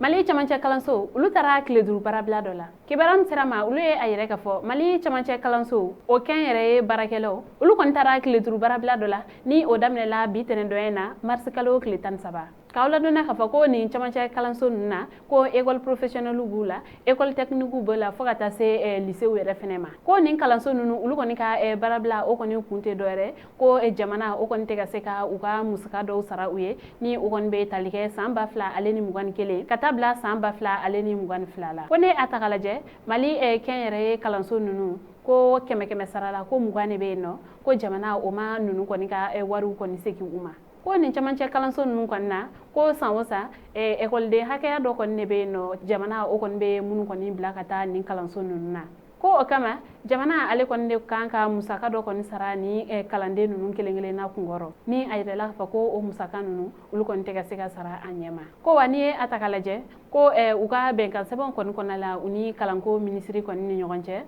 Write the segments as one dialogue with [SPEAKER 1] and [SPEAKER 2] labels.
[SPEAKER 1] Mali camancɛ kalanso, olu taara tile 5 baarabila dɔ la. Kibaruya min sera ma, olu ye a yɛrɛ k'a fɔ Mali camancɛ kalanso o kɛn yɛrɛ ye baarakɛlaw, olu kɔni taara tile 5 baarabila dɔ la, ni o daminɛla bi tɛnɛndɔnya na, marisi kalo tile 13. K'aw ladɔnniya k'a fɔ ko nin camancɛ kalanso ninnu na, ko école professionnelle b'u la, école technique b'u la, fo ka taa se lycée yɛrɛ fɛnɛ ma. Ko nin kalanso ninnu, olu kɔni ka baarabila o kɔni kun tɛ dɔwɛrɛ ko jamana o kɔni tɛ ka se ka u ka musaka dɔw sara u ye, ni o kɔni bɛ tali kɛ san 2021 ka taa bila san 2022 la. Ko ne a ta k'a lajɛ, Mali kɛn yɛrɛ ye kalanso ninnu, ko kɛmɛ kɛmɛ sara la, ko 20 de bɛ yen nɔ, ko jamana o ma ninnu kɔni ka wariw kɔni segin u ma. Ko nin camancɛ kalanso ninnu kɔni na, ko san o san, ekɔliden hakɛya dɔ kɔni de bɛ yen nɔ, jamana o kɔni bɛ minnu kɔni bila ka taa nin kalanso ninnu na. Ko o kama, jamana ale kɔni de kan ka musaka dɔ kɔni sara ni kalanden ninnu kelen kelenna kunkɔrɔ, ni a yirala k'a fɔ ko o musaka ninnu, olu kɔni tɛ ka se ka sara a ɲɛ ma. Ko wa n'i ye a ta k'a lajɛ, ko u ka bɛnkan sɛbɛnw kɔni kɔnɔna la, u ni kalanko minisiri kɔni ni ɲɔgɔn cɛ,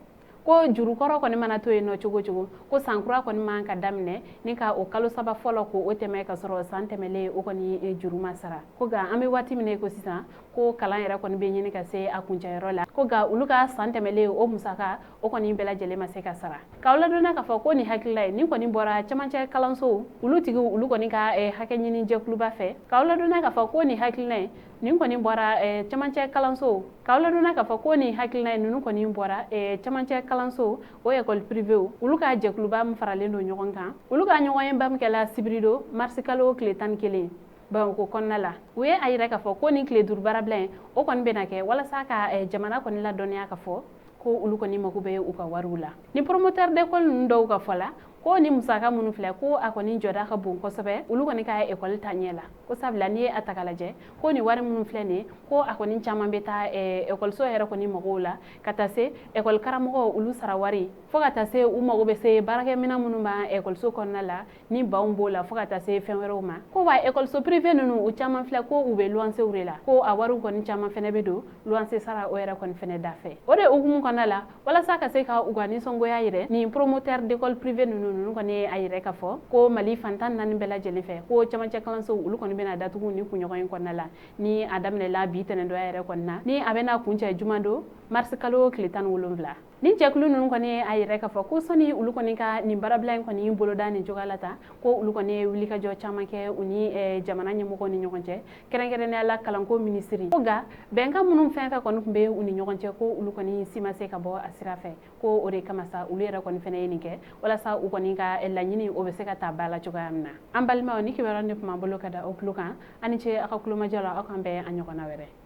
[SPEAKER 1] ko jurukɔrɔ kɔni mana to yen nɔ cogo cogo, ko sankura kɔni man ka daminɛ ni ka o kalo 3 fɔlɔ ko o tɛmɛ ka sɔrɔ san tɛmɛlen o kɔni juru ma sara. Ko nka an bɛ waati min na ko sisan, ko kalan yɛrɛ kɔni bɛ ɲini ka se a kuncɛyɔrɔ la, ko nka olu ka san tɛmɛlen o musaka o kɔni bɛɛ lajɛlen ma se ka sara. K'aw ladɔnniya k'a fɔ ko nin hakilila ye nin kɔni bɔra camancɛ kalanso olu tigiw, olu kɔni ka hakɛ ɲini jɛkuluba fɛ. K'aw ladɔnniya k'a fɔ ko nin hakilina ye nin kɔni bɔra camancɛ kalanso. K'aw ladɔnniya k'a fɔ ko nin hakilina ye ninnu kɔni bɔra camancɛ kalanso o école privée olu ka jɛkuluba min faralen don ɲɔgɔn kan, olu ka ɲɔgɔn ye ba min kɛla sibiridon, marisi kalo tile 11, Bamakɔ kɔnɔna la. U ye a yira k'a fɔ ko nin tile 5 baarabila in, o kɔni bɛna kɛ walasa ka jamana kɔni ladɔnniya k'a fɔ ko olu kɔni mago bɛ u ka wariw la. Ni promoteur d'école ninnu dɔw ka fɔ la, ko ni musaka minnu filɛ, ko a kɔni jɔda ka bon kosɛbɛ olu kɔni ka ekɔli ta ɲɛ la. Ko sabula n'i ye a ta k'a lajɛ, ko ni wari minnu filɛ nin ye, ko a kɔni caman bɛ taa ekɔliso yɛrɛ kɔni magow la, ka taa se ekɔli karamɔgɔw olu sara wari, fo ka taa se u mago bɛ se baarakɛminɛn minnu b'a ekɔliso kɔnɔna la, ni banw b'o la, fo ka taa se fɛn wɛrɛw ma. Ko wa ekɔliso privé ninnu, u caman filɛ, ko u bɛ luwansew de la, ko a wariw kɔni caman fɛnɛ bɛ don luwanse sara o yɛrɛ kɔni fɛnɛ da fɛ. O de hukumu kɔnɔna la, walasa ka se ka u ka nisɔngoya yɛrɛ, nin promoteur d'école privé ninnu kɔni ye a yɛrɛ k'a fɔ ko Mali fan 14 bɛɛ lajɛlen fɛ, ko camancɛ kalansow olu kɔni bɛna datugu ni kunɲɔgɔn in kɔnɔna la, ni a daminɛla bi tɛnɛndonya yɛrɛ kɔni na, ni a bɛna kuncɛ jumadon, marisi kalo tile 17. Ni jɛkulu ninnu kɔni ye a yɛrɛ k'a fɔ ko sɔnni olu kɔni ka nin baarabila in kɔni boloda nin cogoya la tan, ko olu kɔni ye wulikajɔ caman kɛ u ni jamana ɲɛmɔgɔw ni ɲɔgɔn cɛ, kɛrɛnkɛrɛnnenya la kalanko minisiri. Ko nka bɛnkan minnu fɛn fɛn kɔni tun bɛ u ni ɲɔgɔn cɛ, ko olu kɔni si ma se ka bɔ a sira fɛ. Ko o de kama sa, olu yɛrɛ kɔni fɛnɛ ye nin kɛ walasa u kɔni ka laɲini o bɛ se ka ta ba la cogoya min na. An balimaw, ni kibaruya de tun b'an bolo ka da o tulo kan, ani ce aw ka kulomajɔ la. Aw kan bɛn a ɲɔgɔnna wɛrɛ.